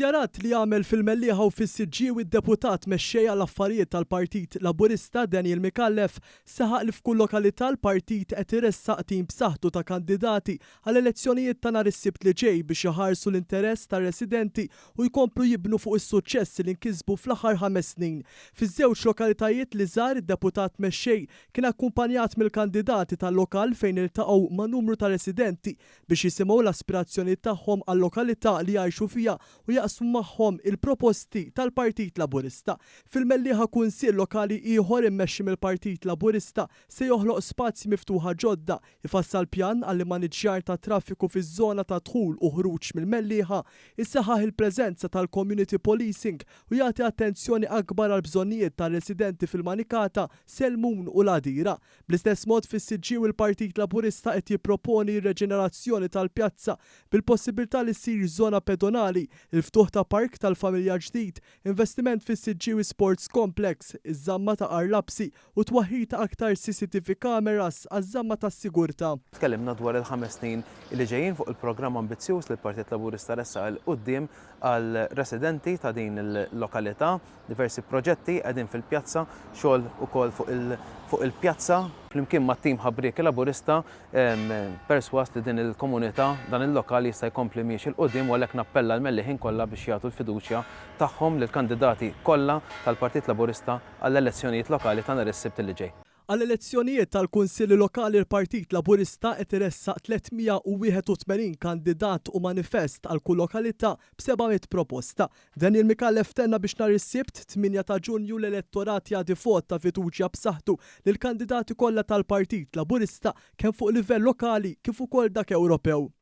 Fi żjarat li għamel fil-Mellieħa u fis-Siġġiewi d-Deputat Mexxej għall-Affarijiet tal-Partit Laburista Daniel Micallef saħaq li f'kull lokalità l-partit qed iressaq tim b'saħħtu ta' kandidati għall-elezzjonijiet ta' nhar is-Sibt li ġej biex iħarsu l-interess tar-residenti u jkomplu jibnu fuq is-suċċessi li nkisbu fl-aħħar ħames snin. Fiż-żewġ lokalitajiet li żar id-Deputat Mexxej kien akkumpanjat mill-kandidati tal-lokal fejn iltaqgħu ma' numru ta' residenti biex jisimgħu l-aspirazzjonijiet tagħhom għal-lokalità li jgħixu fiha u jaqsmu magħhom il-proposti tal-Partit Laburista. Fil-Mellieħa Kunsill Lokali ieħor immexxi mill-Partit Laburista se joħloq spazji miftuħa ġodda, ifassal pjan għall-immaniġġjar tat-traffiku fiż-żona ta' dħul u ħruġ mill-Mellieħa, isaħħaħ il-preżenza tal-community policing u jagħti attenzjoni akbar għall-bżonnijiet tar-residenti fil-Manikata, Selmun u l-Għadira. Bl-istess mod fis-Siġġiewi l-Partit Laburista qed jipproponi r-reġenerazzjoni tal-pjazza bil-possibbiltà li ssir żona pedonali, il-ftuħ ta' park tal-familja ġdid, investiment fis-Siġġiewi Sports Complex, iż-żamma ta' Għar Lapsi u t-twaħħil ta' aktar CCTV cameras għaż-żamma tas-sigurtà. Tkellimna dwar il-ħames snin li ġejjin fuq il-programm ambizzjuż li l-Partit Laburista ressaq 'il quddiem għall-residenti ta' din il-lokalità. Diversi proġetti qegħdin fil-pjazza, xogħol ukoll fuq il-pjazza. Flimkien mat-tim ħabrieki Laburista persważ li din il-komunità, dan il-lokal jista' jkompli miexi 'l quddiem u għalhekk nappella l-Melliħin kollha biex jagħtu l-fiduċja tagħhom lill-kandidati kollha tal-Partit Laburista għall-elezzjonijiet lokali ta' nhar is-Sibt li ġej. Għall-elezzjonijiet tal-Kunsilli Lokali l-Partit Laburista qed iressaq 381 kandidat u manifest għal kull lokalità b'700 proposta. Daniel Micallef tenna biex nhar is-Sibt, 8 ta' Ġunju l-elettorat jagħti vot ta' fiduċja b'saħħtu lill-kandidati kollha tal-Partit Laburista kemm fuq livell lokali kif ukoll dak Ewropew.